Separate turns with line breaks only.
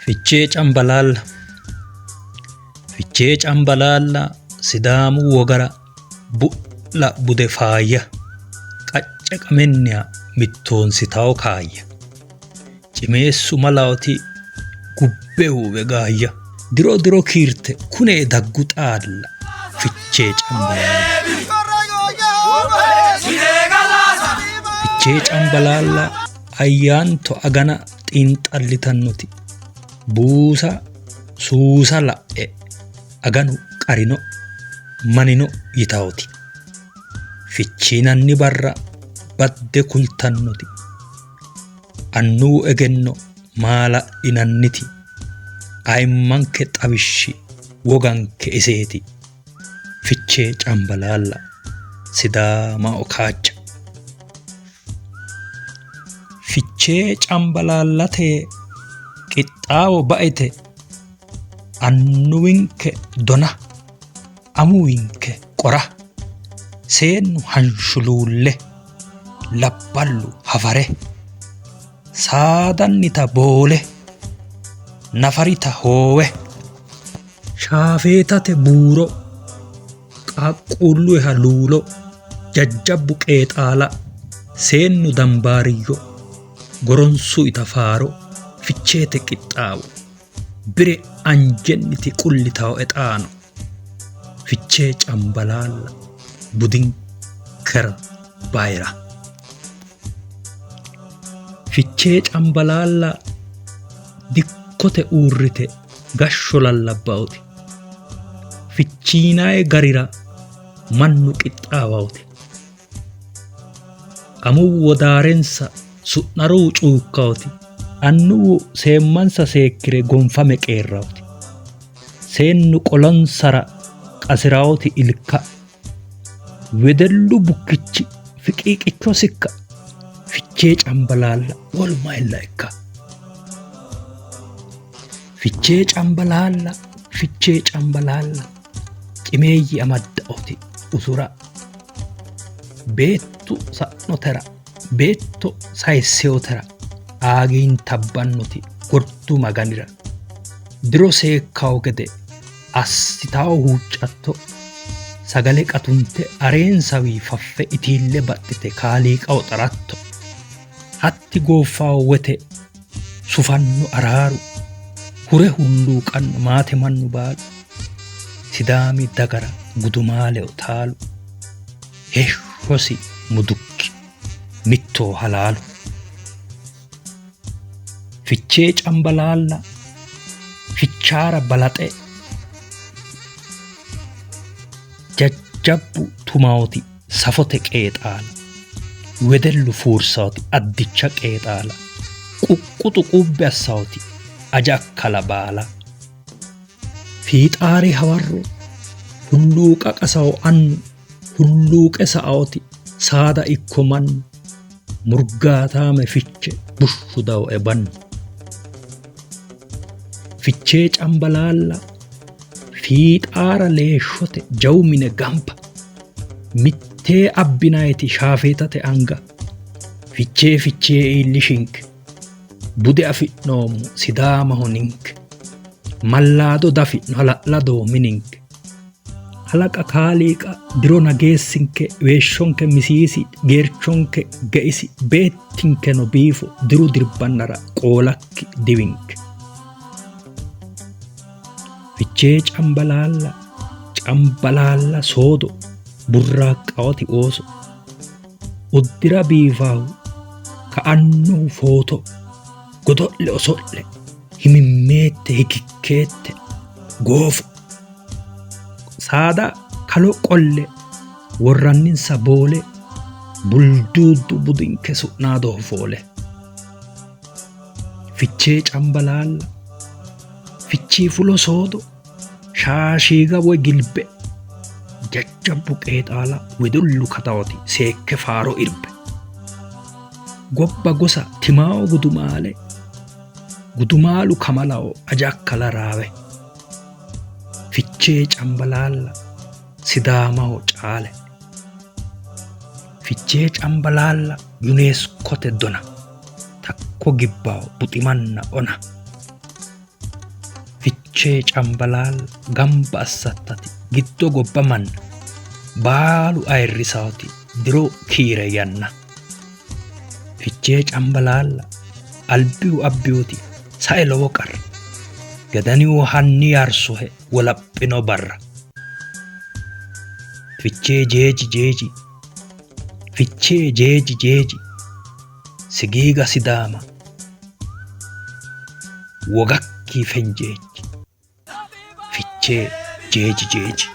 Fichee Cambalaalla Fichee Cambalaalla Sidaamu wogara bu'la bude faayya qacce qamenniha mittoonsitawo kaayya cimeessu malaoti gubbe uwe gaayya diro diro kiirte kune daggu xaalla Fichee Cambalaalla. Fichee Cambalaalla ayyaanto agana xiinxallitannoti buusa suusa la'e aganu qarino manino yitawoti fichiinanni barra badde kultannoti annuwu egenno maala'linanniti ayimmanke xawishshi woganke iseeti Fichee Cambalaalla Sidaamaho kaajja. Fichee Cambalaallate qixxaawo baete annuwinke dona amuwinke qora seennu hanshuluulle labballu hafare saadannita boole nafarita hoowe shaafeetate buuro qaaqquulluyiha luulo jajjabbu qeexaala seennu dambaariyyo goronsuita faaro ficheete qixxaawo bire anjenniti qullitawo exaano Fichee Cambalaalla budinkera bayira. Fichee Cambalaalla dikkote uurrite gashsho lallabbawoti fichiinayi garira mannu qixxaawawoti amuwu wodaarensa su'naruwu cuukkawoti annuwu seemmansa seekkire gonfame qeerrawoti seennu qolonsara qasirawoti ilka wedellu bukkichi fiqiiqicho sikka Fichee Cambalaalla wolu mayilla ikka? Fichee Cambalaalla Fichee Cambalaalla cimeeyye amaddaoti usura beettu sa'notera beetto sayissewotera aagiintabbannoti gordu maganira diro seekkawo gede assitawo huuccatto sagale qatunte areensawii faffe itiille baxxite kaaliiqaho xaratto hatti gooffawo wote sufanno araaru hure hulluuqanno maate mannu baalu Sidaami dagara gudumaaleho taalu heeshshosi mudukki mittoho halaalu. Fichee Cambalaalla Fichaara balaxe jajjabbu tumaoti safote qeexaala wedellu fuursaoti addicha qeexaala quqquxu qubbe assaoti aja akkala baala fiixaari hawarro hulluuqa qasawo annu hulluuqe sa'aoti saada ikko mannu murgaataame fiche bushshu dawo ebanno. Fichee Cambalaalla fiixaara leeshshote jawu mine gamba mittee abbinayiti shaafeetate anga fichee fichee iillishinke bude afi'noommo Sidaamaho ninke mallaado dafi'no hala'ladoho mininke Halaqa Kaaliiqa diro nageessinke, weeshshonke misiisi, geerchonke geisi, beettinkeno biifo, diru dirbannara qoolakki diwinke. Fichee Cambalaalla, Cambalaalla soodo, burraaqqawoti ooso, uddira biifahu, ka'annohu footo, godo'le oso'le, himimmeette hikikkeette, goofo. Saada kalo qolle worranninsa boole bulduuddu budinke su'naadoho foole. Fichee Cambalaalla Fichii fulo soodo shaashiiga woy gilbe jajjabbu qeexaala wedellu katawoti seekke faaro irbe. Gobba gosa timaawo gudumaale gudumaalu kamalawo aja akkala raawe. Fichee Cambalaalla Sidaamaho caale. Fichee Cambalaalla Yuneskote dona. Takko gibbawo buximanna ona. Fichee Cambalaalla gamba assattati giddo gobba manna baalu ayirrisaati diro kiire yanna. Fichee Cambalaalla albihu abbihoti sae lowo qarra gedanihu hanni yarsohe wolaphino barra. Fichee jeeji jeeji Fichee jeeji jeeji Sigiiga Sidaama wogakki fenjeejji Fichee jeeji jeeji.